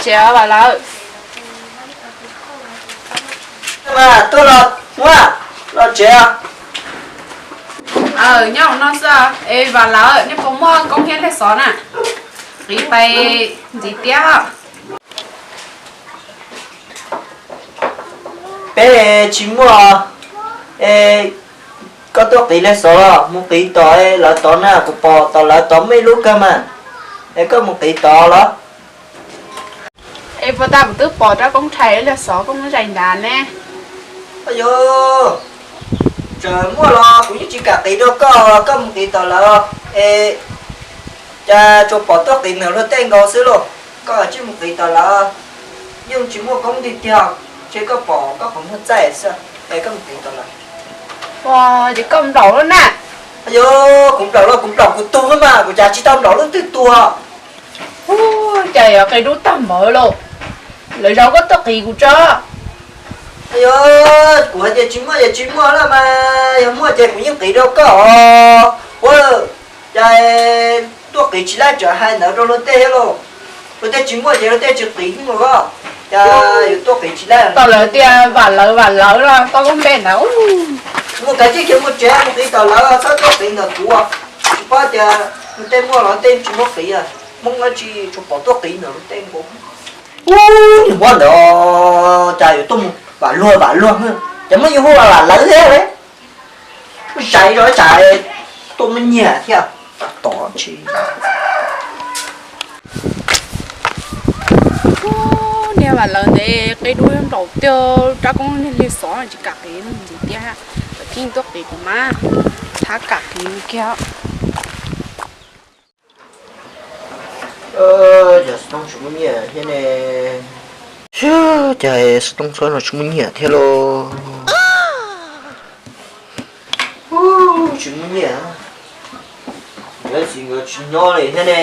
Tsev os Vam Lawv. Mas tuaj los muab los tsev. Aw, nyob hauv no xwb. Es Vam Lawv, nej puas muaj koob thiab liag xov na? Qiv pais ntxiv tiab. Peb tsis muaj. Es koj tuaj qiv liag xov los mus qiv tom lawv tod na, kuv pom tom lawv tod muaj ib lub kawg mas. Es koj mus qiv tod los? Es puas tas kuv twb pom rab koob rhais liag xov koj muab zais nrad ne. Yog, txawm muaj los kuv yeej tsis kam qiv rau koj, koj mus qiv tom lawv. Es cas tsuas pom tuaj qiv ntawm luag tej nkaus xwb lauj? Koj cia li mus qiv tom lawv, yeej tsis muaj koob tiag tiag, ntshe koj pom koj qhov muag txaij xwb. Es koj mus qiv tom lawv. Ua, ces koj nplaum lawm na. Yog, kuv nplaum los kuv nplaum kuv tug mas, kuv cas tsis tau nplaum leej twg tuag. Ua, cas yuav qia dub tag npaum lauj. Lawv zaum koj tuaj qiv kuv tso. Yog, kuv hais tias tsis muaj ces tsis muaj lawm mas, yog muaj ces kuv yeej qiv rau koj os. Ua, cas tuaj qiv tsis laij, tseem hais ntawd rau luag tej thiab lauj. Luag tej tsis muaj ces luag tej tsis qiv thiab los. Cas yuav tuaj qiv tsis laij? Tau lawv tias Vam Lawv, Vam Lawv los koj lub npe ntawd. Mus kav tsij khiav mus tsev, mus qiv tom lawv, txhob tuaj qiv ntawm kuv. Tsis paub tias luag tej muaj los tej tsis muaj qiv. Hmoob dab tsi tsuas pom tuaj qiv ntawm luag tej nkaus. Ub, niag hmoob ntawd, cas yuav tuaj mus Vam Luag, Vam Luag, cas muaj yus hu Vam Lawv thiab li. Zais rau ib tsam tuaj muaj nyiaj thiab. Tom tsis. Niag Vam Lawv ntev qia dub nplaum tiag, rab koob lig xov tsis kam qiv ntxiv tiab. Tawm kiag tuaj qiv kuv mas, thab kam qiv kiag. Cas xov tooj tsis muaj nyiaj thiab ne? Cas xov tooj txhob no tsis muaj nyiaj thiab lauj? Tsis muaj nyiaj. Niam txiv nkawd tsis nyob li thiab ne.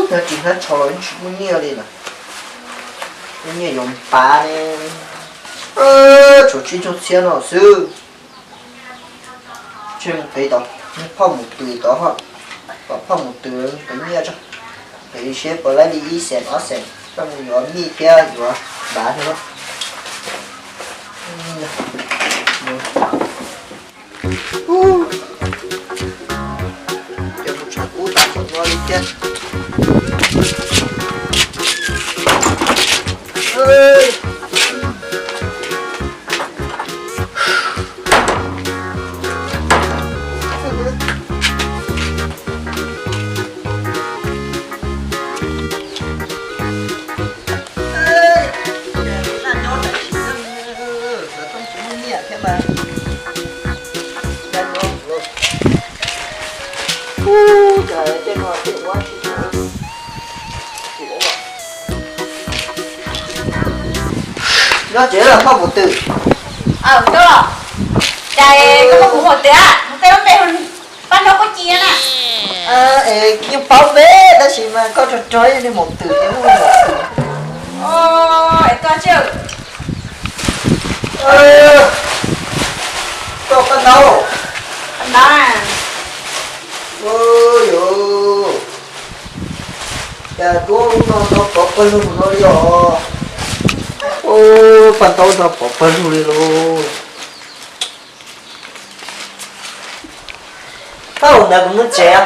Hnab ris hnab tsho los tsis muaj nyiaj li lawm. Muaj nyiaj yuav pav ne. Tshuav tsib caug txhiab no xwb. Tseg mus qiv tod, phauj mus twm tod, kom phauj mus twm qiv nyiaj tso. Qiv seb puas laib li ib xees ob xees, coj mus yuav mij thiab yuav npav thiab. Cov mus tshav kub tas txom nyem li thiab. Nyob tsev los phauj mus twm? Aw, tuaj. Cas koj muab kuv mus twm a? Koj lub npe hu Paj Nraug Kub Ci na. Es yeej paub npe tab sis mas koj rog rog yog li mus twm ces muab mus twm. Es koj tsis Paj Ntaub. Paj Ntaub. Yog, cas duab lub no nrov pov pawg lug no li os. Paj Ntaub nrov pov pawg lug li lauj. Koj ua ntawd kuv mus tsev.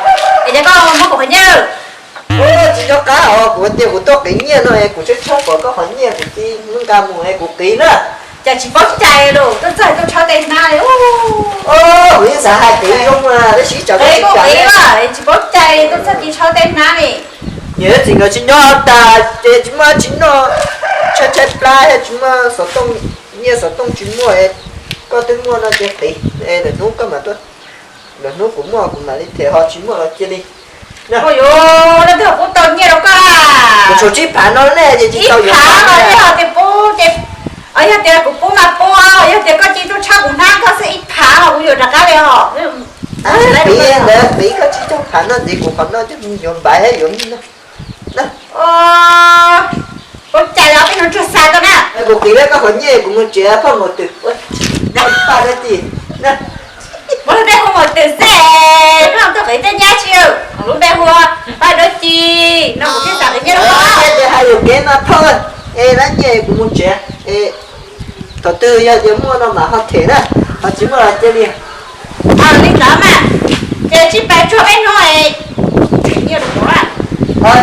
Es ces koj muab kuv qhov nyiaj. Tsis nco qab os, kuv tias kuv tuaj qiv nyiaj no es kuv tshawb tshawb pom koj qhov nyiaj kuv thiaj muab nqa mus es kuv qiv na. Cas tsis paub cai los tuaj txog tuaj tshob tej hnab li. Kuv yeej xav hais qiv zoo mas tab sis tsam koj tsis kam. Tsis paub cai tuaj txog cia tshob tej hnab li. Niam txiv nkawd tsis nyob tas ces tsis muaj dab tsi noj, tshaib tshaib plab thiab tsis muaj xov tooj, nyiaj xov tooj tsis muaj. Koj twb muaj no ces qiv, lwm hnub koj mam tuaj, lwm hnub kuv muaj kuv mam li them, ho tsis muaj los cia li. Ua yuav, leej twg kuv tau nyiaj rau koj? Kuv tshuav tsib phav no ne ces tsis tau yuav. Ib phav los yog tias pub ces, yog tias kuv pub mas pub, yog tias koj cia tuaj tshob kuv hnab koj xwb ib phav los kuv yuav rov qab li os. Qiv ntawd qiv koj tsib caug phav no ntxiv kuv qhov no coj mus yuav npaiv yuav mij no. Ua cas los peb no tsuag xa tau na. Kuv qiv lawm koj qhov nyiaj kuv mus tsev, phauj mus twm. Paj Ntaub Kub Ci. Muab lub npe hu mus twm xwb, koj tuaj qiv tej nyab tsi? Lub npe hu Paj Nyiaj ces hais lus kev mas phauj, es lab nyiaj kuv mus tsev, es thaum twg yog tias muaj no mas ho them na, ho tsis muaj los cia li. Li ntawd mas, ces tsij pab tsuag peb hnub, nyiaj rau kuv.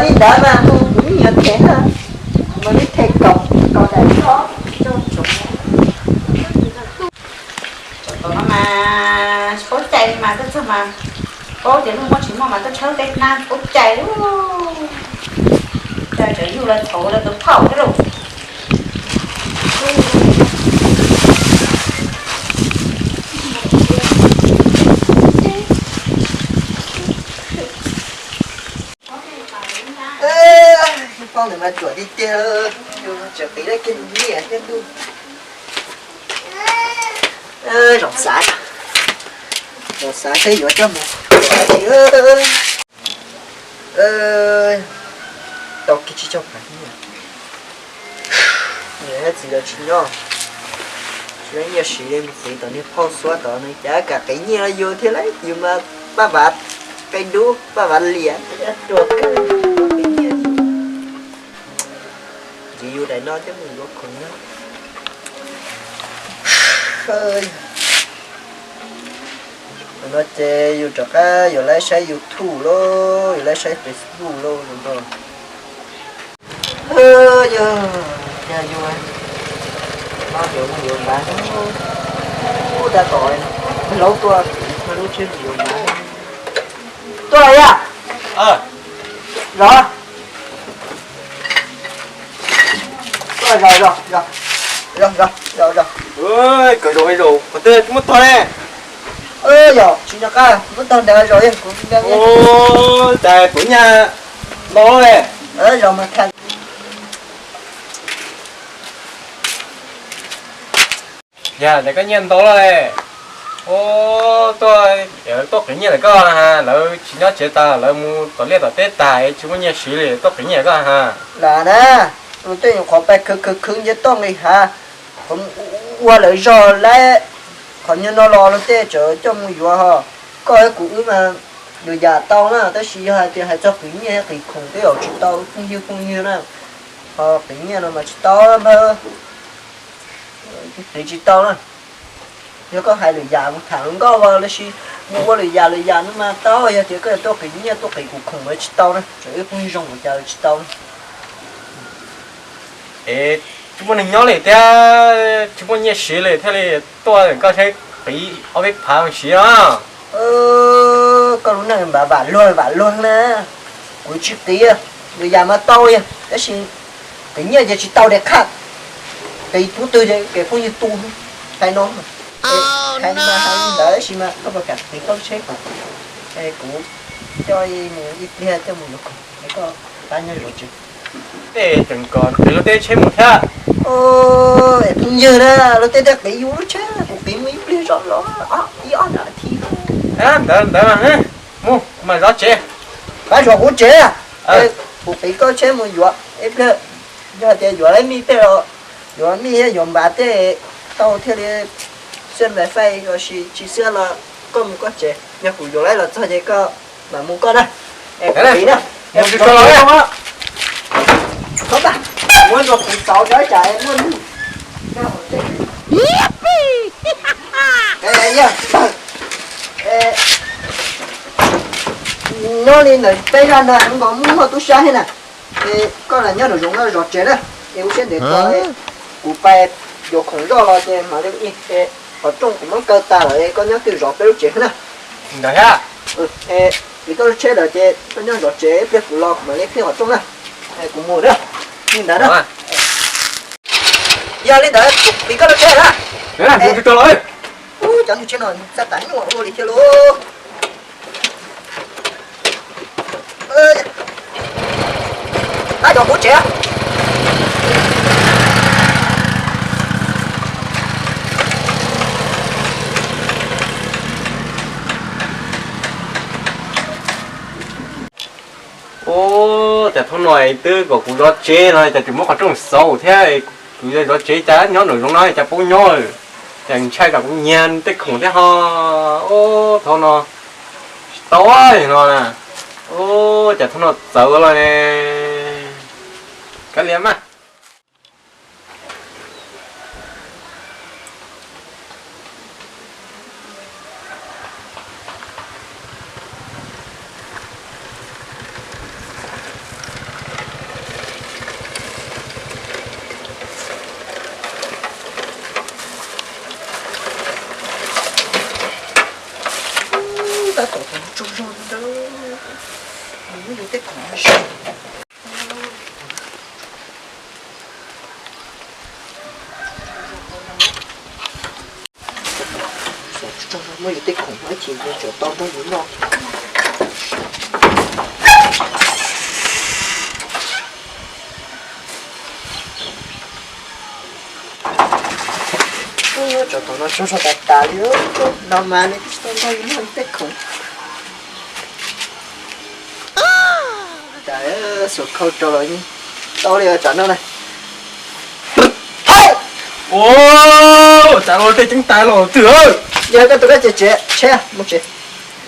Li ntawd mas kuv, kuv yeej yuav them na, mas yeej them kaum, kaum daim txog. Thaum no mas tsis paub cai li mas tuaj txog mas, paub tias lub muab tsis muaj mas tuaj tshawb tej hnab paub cai, cai tseem yug los thaum lawv tus phauj thiab lauj. Phauj ntawd mas ruam tiag tiag, tseem qiv tau kiag nyiaj thiab ntuj. Zaum xav, zaum xav seb yuav coj mus. Tau kiag tsib caug phav nyiaj, niam thiab txiv lawv tsis nyob, tsis muaj nyiaj siv li, mus qiv tom niag phauj xuab tod nws cas kam qiv nyiaj rau yus thiab lauj, yus mas paj vav qe dub paj vav liam, ruam kawg, qiv nyiaj. Ntxiv yus daim no coj mus yuav khoom na. Thaum no ces yus rov qab yuav laib saib YouTube lauj, yuav laib saib Facebook lauj no. Yog, yog yus no yuav mus yuav npav, tab tom laub tuaj, lub tsheb mus yuav npav. Tuaj yog, zov, tuaj zov, zov, zov, zov, zov. Kawm zaum zaum qhov twg muab tog ne? Yog tsis nco qab, muab tog ntawd zaum kuv. Cas kuv nyiaj ntau lawm. Zaum mas kha. Yog tias koj nyiaj ntau lawm, tuaj, tuaj qiv nyiaj lawm koj ha, lawv tsis nyob tsev tas, lawv mus tom liaj tom teb tas, tsis muaj nyiaj siv li, tuaj qiv nyiaj koj ha. Lam na, tus tej nyuam qhuav pais khwv khwv khwv nce toj nqis hav, ua lawv zog lawm, qhov nyuag no los luag tej tseem coj mus yuav ho. Koj thiab kuv wb mas lwm yam tau na, tab sis yog hais tias hais txog qiv nyiaj thiab qiv khoom tej zaum tsis tau phooj ywg phooj ywg na. Ho qiv nyiaj no mas tsis tau npawg, qiv tsis tau na. Yog koj hais lwm yam mus tham hluas nkauj los sis mus ua lwm yam lwm yam no mas tau, yog tias koj yuav tuaj qiv nyiaj tuaj qiv kuv khoom mas tsis tau na, tseem wb phooj ywg zoo ua cas tsis tau na. Es tsis muaj neeg nyob li thiab, tsis muaj nyiaj siv li thiaj li tuaj koj saib qiv ob peb phav siv no. Koj lub neej vam vam luag vam luag na. Kuv tsis qiv, lwm yam mas tau yog, tab sis qiv nyiaj ces tsis tau daim khaj. Qiv pub twg ces kev phooj ywg tu hais no. Hais mas hais li ntawd tab sis mas koj puas kam qiv koj lub tsheb kuv, kuv coj mus ib pliag coj mus yuav khoom es koj pab nyob zov tsev. Tej tseem kom qiv luag tej tsheb mus thiab. Es phooj ywg na, luag tej thiaj qiv yus lub tsheb, kuv qiv mus ib pliag zov zov ib ob nas this. Ntawd ntawd mas mus mas zov tsev. Pab zov kuv tsev, kuv qiv koj tsheb mus yuav ib pliag. Yog tias yuav lawv mij tej los yuav mij yuav npav tej tau thiaj li xwb, npav faij los sis tsis xwb los koj mus koj tsev, yog kuv yuav lawv los txog ces koj mam mus koj na. Mus tsis tau los. Muab rau kuv txauv tso tsam muaj nug. Nyob li ntawd peb zaj no heev nkaus, muaj tub sab thiab na. Es koj lam nyob nraum zoov no zov tsev na, es ua siab ntev tos, kuv pais yuav khoom zoj los ces mam li ib qhov rooj kuv muab kaw tas lawm es koj nyob twj zov peb lub tsev na. Ntawd thiab. Qiv koj lub tsheb lawm ces koj nyob zov tsev, ib pliag kuv los kuv mam li qhib qhov rooj na. Kuv mus na. Li ntawd na. Yog li ntawd kuv qiv koj lub tsheb na. Cov ntug tsheb no xav tas nyuaj ua li thiab lauj. Ab, cov kuv tsev. Ub, cas thaum no twb kom kuv zov tsev no cas tseem muab qhov rooj xauv thiab, kuv zov tsev cas nyob nraum zoov no cas poob nyob, cas ntshai tsam kuv nyiag tej khoom thiab ho. Ub, thaum no tsis tau no na. Ub, cas thaum no txawv los ne. Kav liam mas. Tab tom tau tsaug zog ntawd, muab yus tej khoom no saib. Tsaug zog, muab yus tej khoom no ib chim nws tseem tau nrog yus noj. Tsov tom no tsaug zog tas tas li, no mas nws twb tsis tau nrog yus noj yus tej khoom. Cas xuas khau rau los tau li tsam no na. Ua cas los tej ceeb tas los twg? Yog koj tus koj tsev tsev tsheb mus tsev.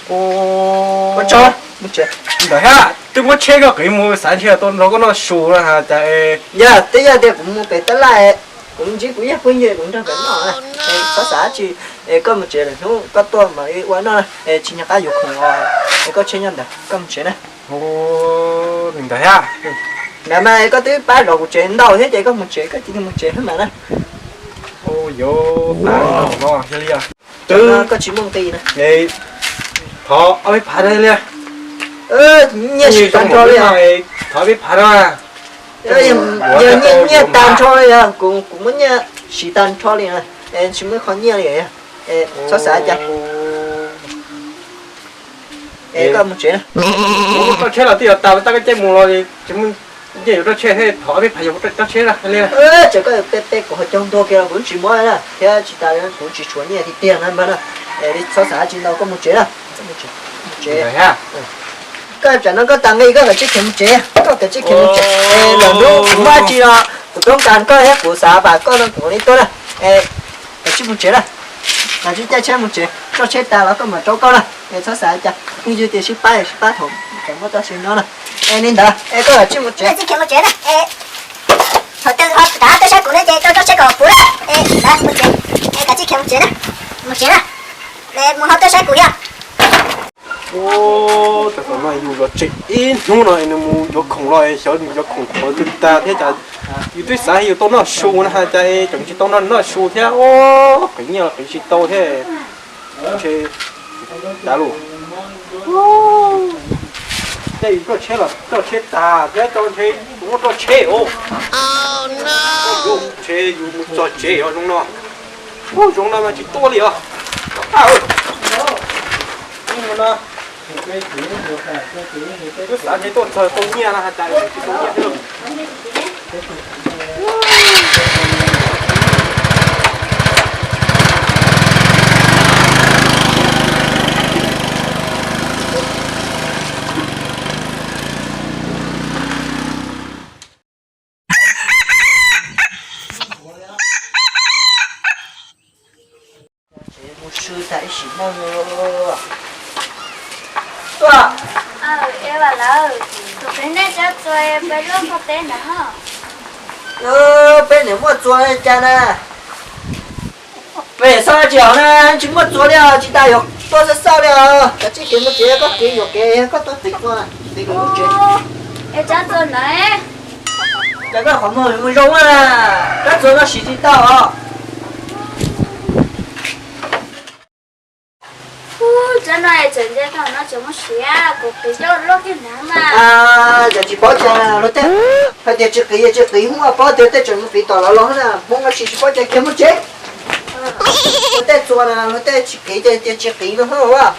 Ua tso mus tsev. Ntawd thiab twb muab tsheb koj qiv mus xav ntshe tau nrog koj noj su no cas. Yog twb yog tias kuv mus pem tab laj, kuv ntsib kuv yog phooj ywg kuv nrog nkawd noj, txhob xav dab tsi. Koj mus tsev lawm, hnub koj tuaj mam li ua noj, tsis nco qab yuav khoom os. Es koj tsheb nyob ntawd, koj mus tsev na. Ntawd thiab. Ntawd mas koj twb pab zov kuv tsev ntau thiab ces koj mus tsev, koj cia li mus tsev xwb mas na. Yuav tas no thiaj li. Twb koj tsis muaj nqi na. Thov ob peb phav li. Nyiaj siv tag nrho li. Thov ob peb phav na. Yog nyiaj tag nrho li, kuv muab nyiaj siv tag nrho li na. Tsis muaj qhov nyiaj li. Txhob xav cas. Es koj mus tsev na. Kuv muab roj tsheb los twb yuav tas, tab koj caij mus los tsis muaj nyiaj yuav roj tsheb thiab, thov ob peb phav yuav roj tsheb na li. Tseem koj peb peb kuv ho cog ntuag kiag los kuv tsis muab na, thiab tsis tas li kuv tsis tshuav nyiaj tiag tiag na npawg na. Es txhob xav tsis ntau, koj mus tsev na. Koj tsam no koj tas nqi koj kav tsij khiav mus tsev, koj kav tsij khiav mus tsev. Lwm hnub kuv muaj dab tsi no kuv rov qab koj thiab kuv xav pab koj no kuv li tuaj na. Kav tsij mus tsev na. Kav tsij caij tsheb mus tsev, roj tsheb tas los koj mam rau koj na. Es txhob xav cas, phooj ywg tias sib pab es sib pab thaum tseem muaj txoj sia no na. Es li ntawd es koj kav tsij mus tsev. Kav tsij khiav mus tsev na. Thaum twg ho rov qab tuaj saib kuv na ces rau roj tsheb kom puv na. Es mus tsev, es kav tsij khiav mus tsev na. Mus tsev na. Es mus ho tuaj saib kuv yog. Tab tom no yus zov tsev ib hnub no nws mus yuav khoom los xyov nws yuav khoom qhov twg tag thiab cas. Yus twb xav yus tau noj su na cas es tseem tsis tau noj noj su thiab. Qiv nyiaj los qiv tsis tau thiab. Ntshe cas lus. Tej yus roj tsheb los roj tsheb tag thiab, rau ntshe kuv muab roj tsheb os. Ntshe yus mus txog tsev os zoo no. Ub, zoo no mas tsis tuaj li os. Twb xav ntshe tuaj txog tau nyiaj no has tas tsis tau nyiaj thiab. Mus su tas ib sim neej. Tuaj. Tus peb nej cov txua peb lub qhov teb ntawd. Peb niam muaj txua li cas na? Peb xav tsis hov na, tsis muaj txua li os, tsis tas yuav tuaj xauj xauj li os. Kav tsij kev mus tsev, koj kev yuam kev, koj tuaj tiv txua, tiv kom lub tsev. Es cov txua ntawd, cas koj qhov muag mus zoo na, koj txua koj siv tsis tau os. Cov no tseem nce tau no tseem muaj siab, kuv qiv coj luaj kiag hnab mas. Yog tsis paub cas luag tej hais tias tsis qiv, tsis qiv, Hmoob paub tias tej tseem mus qiv tom lawv los na, Hmoob tsis tsis paub cas kiag mus tsev. Luag tej txua na, luag tej tsis qiv ces tias tsis qiv no hos.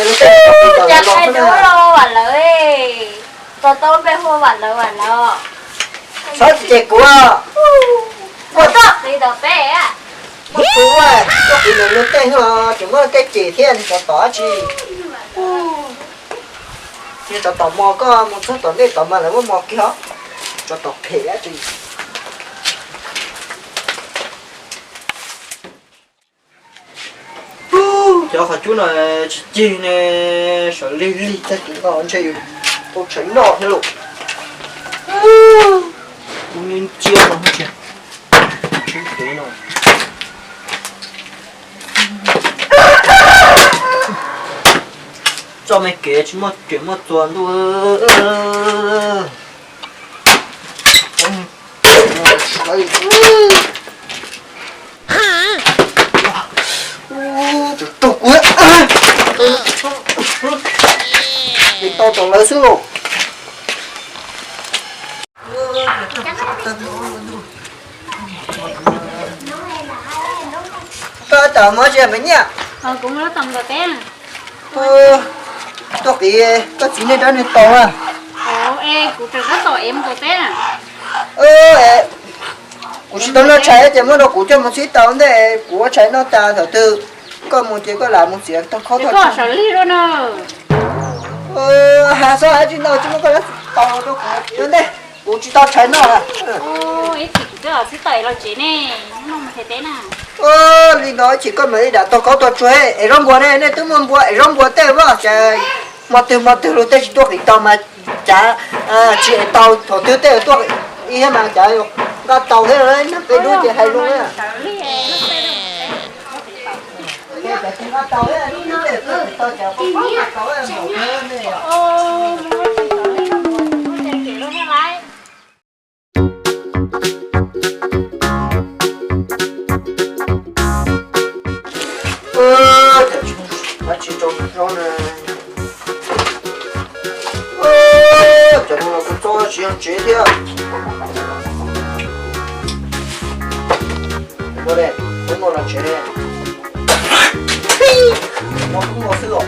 Luag tej qiv tom lawv los na. Vam lawv, tau tau npe hu vam lawv vam lawv. Txhob txev kuv. Muaj txoj qiv tom peb. Muaj kuv, koj qiv ntawm luag tej los tseem muaj tej cem thiab, txog tom dab tsi. Txog tom mos koj mus txog tom ntej tod mas lawv muab mos kiag os. Txog tom phem dab tsi. Cov qhov cub no tsis cig ne, sawv lig lig tag kis noj ntshe yus tau tshais noj thiab lauj. Ntsia no, tsis kev no. Txoj me kev tsis muaj riam muaj txuas ntuj. Tau kuv, tau tom lawv xwb los. Koj tam muab tsis me nyiaj? Tuaj qiv koj txiv nej dab neeg tau na. Kuv tsis tau noj tshais ces muab rau kuv coj mus txhib tau ntej, kuv ua tshais noj tas thaum twg koj mus ces koj lam mus txiav tau khaub tau. Has xov has tsis ntau tsis muab koj tau rau kuv ntej, kuv tsis tau tshais noj. Li ntawd ib chim koj mam li dam tau khaub tau tsuag es zaub npua ne, nej twb muaj npua es zaub npua tej vaj cas hmo twg hmo twg luag tej tsis tuaj qiv tau mas cas tsis es tau thaum twg tej tuaj ib mas cas nqa tau thiab, peb dub ces hais zoo. Cov no los kuv txob tsis yog tsev thiab. Ua li, peb muaj los tsev li. No kuj muaj xwb os.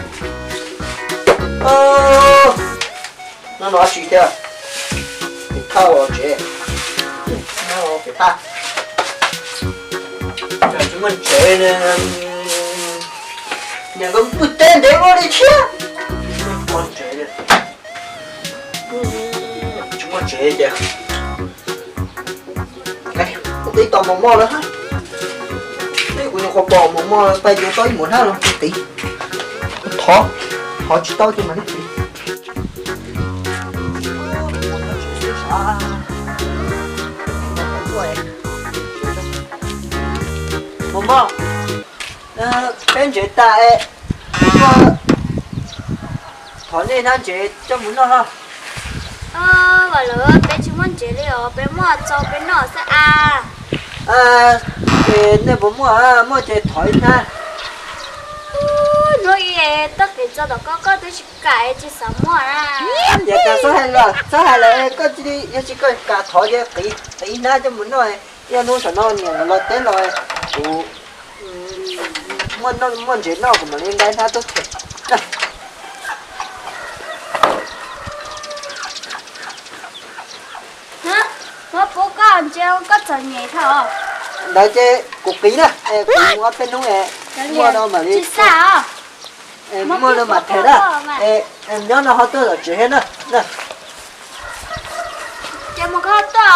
No no tsis thiab. Pem thaj los tsev. Pem thaj. Tsis muaj tsev, niam nkawd pw teb ntev ua li thiab. Tsis muaj tsev ces kuv qiv tau mos moj lawm. Kuv nyuam qhuav pom mos moj pais yuav tau ib muam hnab los kuv qiv. Thov, thov tsis tau ces mam li qiv. Mos moj, peb ntsev tas es thov nej hnab ntsev coj mus noj. Vam lawm, peb tsis muaj ntsev li os, peb muaj txo peb noj xwb a. Ces nej puas muaj? Muaj ces thov ib hnab. Hnub ib twb qiv txo tom koj, koj twb tsis kam tsis xav muaj na. Yog tas txhob hais lawm, txhob hais lawm, koj cia li, yog tsis koj kam thov ces qiv, qiv ib hnab coj mus noj. Ib hnub saum no niam los teb los kuv muaj ntsev noj kuv mam li nqa ib hnab tuaj them. Muab pub koj ntsia koj txom nyem dhau. Ntawd ces kuv qiv na, kuv mus ob peb hnub es muaj no mam li, muaj no mam them na. Nyob no ho tuaj tom tsev thiab na. Ces mus koj tuaj.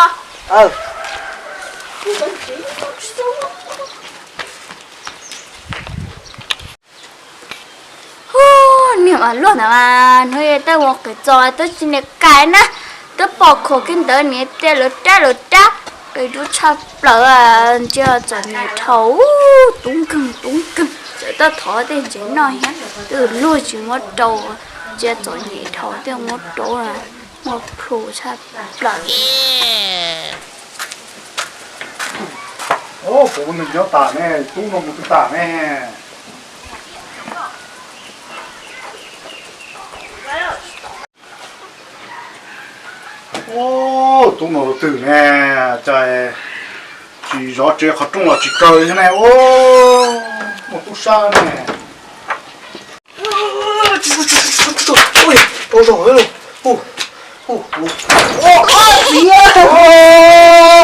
Niam mas luaj ntawd mas hnub ib tej ua qiv txo twb tsis niam kam na, twb pom khuam kiag ntawd niam tias lawv rab lawv rab, qis dub tshaj plaws, ntsia txom nyem dhau, tub nkeeg tub nkeeg, txawm tuaj thov tej ntsev noj thiab twb luag tsis muab rau, ntsia txom nyem dhau tej muab rau, muaj plhu tshaj plaws. Kuv nws nyob tas ne, tub no mus twg tas ne. Tub no tus twg ne, cas tsis zov tsev qhov rooj los tsis kaw thiab ne. Muaj tub sab ne.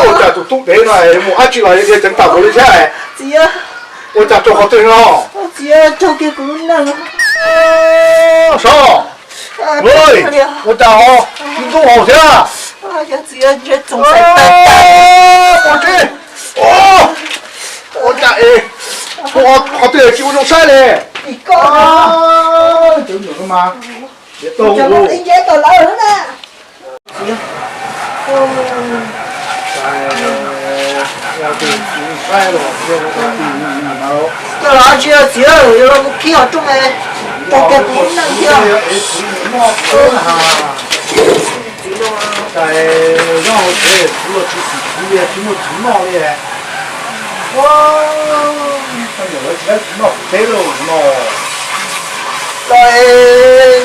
Ua cas tus tub dev no mus dab tsi los dhia ceev tawm kuv li thiab? Ua cas raug qhov twg no? Sav, ua cas ho ntub haus thiab? Ua cas es qhov twg tsis ua zoo saib li? Cov nyuam no mas, Koj los tsis yog txiv, yog los mus khib qhov rooj, tau kiag kuv lub neej thiab. Txiv no, tsis muaj txiv noj li. Koj niam lawv tsis muaj txiv noj kuv teb los no. Los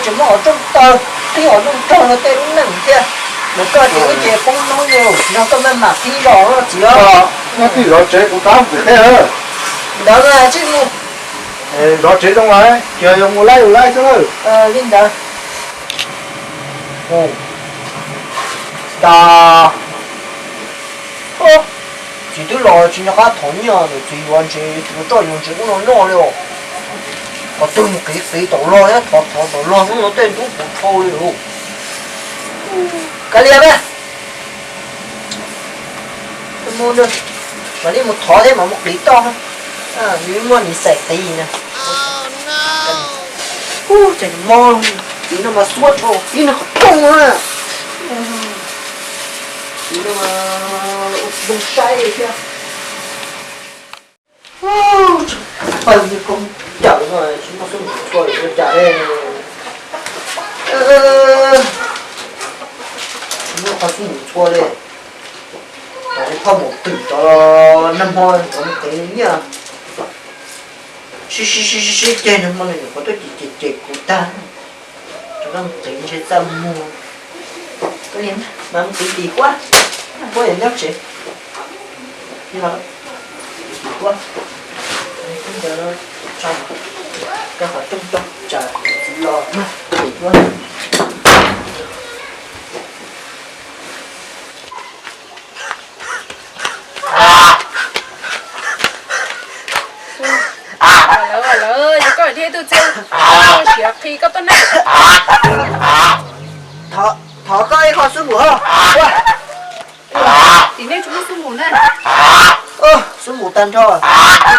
tseem muab qhov rooj taw, khib qhov rooj raug luag tej lub neej thiab. Nws koj ces wb ces poob noob li, nrog koj maj mam khib zos txiv os. Nyob twj zov tsev kuv tab kuv teb. Ntawd mas tsij mus. Zov tsev zoo lawm, yog yuav mus laij mus laij xwb lawm. Li ntawd. Ua cas txiv twb los tsis nco qab thov nyiaj, txiv yuav ntses, yuav roj yuav ntses ub no noj li os. Qhov twg mus qiv qiv tom log thiab thov thov tom log ub no tej ntub puv dhau li os. Kav liam na. Mam li mus thov thiab mam mus qiv toj. Nws muaj nws xaim qiv na. Ub, tseem mob, txiv no mas xuab rau txiv no qhov rooj na. Txiv no mas zoo saib li thiab. Pawg koob cawm no tsis muaj xub mus txhua li ua cas li. Tsis muaj qhov xub mus txhua li. Tom li phoj mus twm cov nag hmo cov mus qiv nyiaj. Sib sib sib sib ceg nag hmo nws nyuam qhuav tuaj ces ces ces kuv tag. Cov noj qiv ntshe txaj muag. Koj li mas mus qiv tim kuab, kuab yog nyob tsev. Qiv tim kuab, ntawd tso, koj qhov rooj tso tsam txiv los tim kuab. Lawv, lawv, yog koj thiab tus txiv, siav qhi koj tuaj na. Thov koj ib qho xub npum. Tim nej tsis muaj xub npum na. Xub npum tag nrho,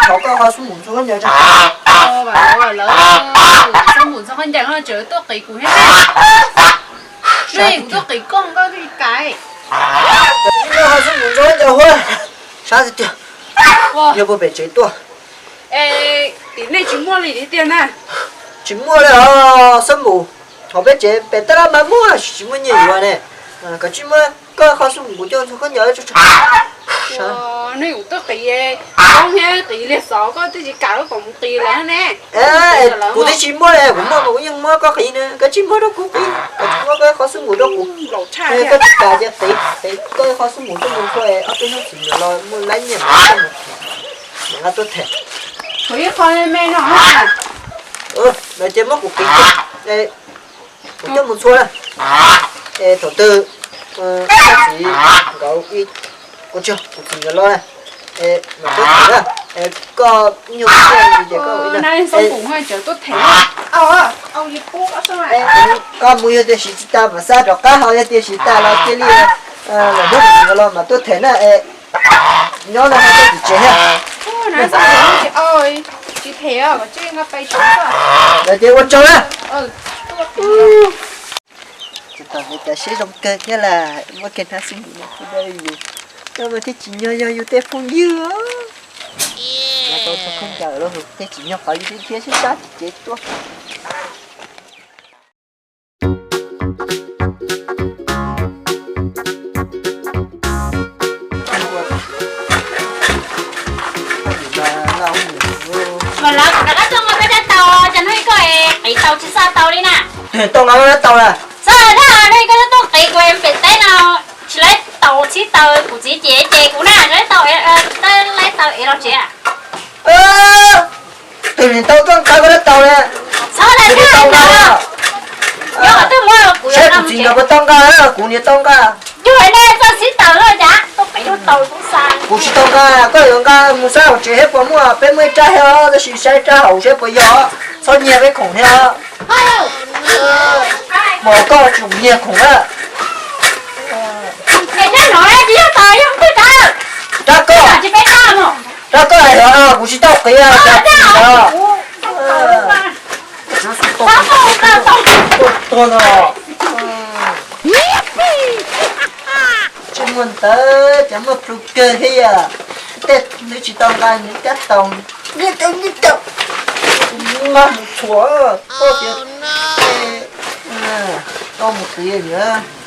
thov koj qhov xub npum ntxhua khaub ncaws tso. Lawv, xub npum ntxhua khaub ncaws no tseem tuaj qiv kuv thiab na. Nej kuv tuaj qiv koj koj twb tsis kam. Xub npum ntxhua khaub ncaws huab, sab tiag tiag. Yog puag pem tsev tuaj. Tim nej tsis muaj li tiag na. Tsis muaj li os xub npum. Hauv peb tsev pem tab laj mas muaj, tsis muaj nyiaj yuav ne. Koj tsij muab koj qhov xub npum kuv coj ntxhua khaub ncaws tso. Nej kuv tuaj qiv koob thiab qiv liag xov koj twb tsis kam kom mus qiv lawm ne. Kuv twb tsis muaj li, kuv muaj mas kuv yeej muab koj qiv na, koj tsij muab rau kuv qiv, koj tsij muab koj qhov xub npum rau kuv. Koj tsis kam ces qiv, qiv koj qhov xub npum tuaj mus ntxhua, ob peb hnub txiv los muaj laib nyiaj mas nqa tuaj them. Lawv ces muab kuv qiv, kuv coj mus ntxhua na. Es thaum twg koj txiv nkawd, kuv tsis, kuv txiv nkawd los na, es mam tuaj them na. Es koj nyuag ces koj mus yog tias siv tsis tag mam xa rov qab, ho yog tias siv tag los cia li los hnub kuv txiv nkawd los mam tuaj them na. Es nyob no ho tuaj tim tsev thiab. Lawv ces ua tsaug na. Tsis tau hais tias seb zoo kawg thiab las muaj kiag hnab xub npum no pub rau yus, koj mas thiaj tsim nyog yog yus tej phooj ywg. Tau txog khaub ncaws los thiaj tsim nyog qhov yus thiab sib sab tim tsev tuaj. Mas lawv kuv rov qab tuaj nqa peb dab tau, cas hnub ib koj qiv tau tsis xa tau li na. Tus tau nqa dab tau na. Xav na, hnub ib koj tuaj qiv kuv pem teb no, tsis laib tau txhib taws, kuv txiv ces ces kuv na, tsis laib tau, tsis laib tau es los tsev. Tus niam tau tuaj nqa koj dab tau na. Tus niam tau nqa. Saib kuv txiv nkawd puas tau nqa, kuv niam tau nqa. Yog nej txawj txhib taws lawm cas tuaj qiv tau kuv xa. Kuv tsis tau nqa, koj yuav nqa mus saib hauv tsev seb puas muaj, peb muaj ib rab thiab, tab sis saib rab hauv seb puas yog, txhob nyiag peb khoom thiab. Mas koj tsis nyiag khoom na. Rab koj, rab koj hais los kuv tsis tau qiv, cas tsis ntawd. Tuag no. Ua ntawd cov muaj plhus kawg thiab yom. Tej nws tsis tau nqa nws kab toos, niag cov niag cov, nqa mus txhuam, koj tias tau mus qiv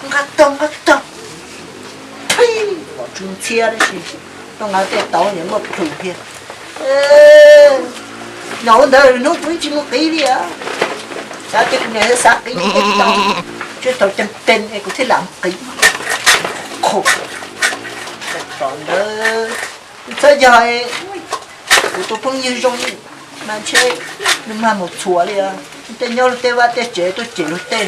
nqa tau nqa tau, pom tsw ntxhiab tab sis tau nqa tej tauv nws muaj plhus thiab. Nyob ua ntawd hnub kuv tsis mus qiv li os. Xav tias kuv niam xav qiv li tej tauv, tsis tau ceeb teeb es kuv thiaj lam qiv. Qhov ntawd txhob yog kuv tus phooj ywg zoo mas ntshe nws mag mus txhuam li os. Tej nyob tej vaj tej tsev tuaj cem luag tej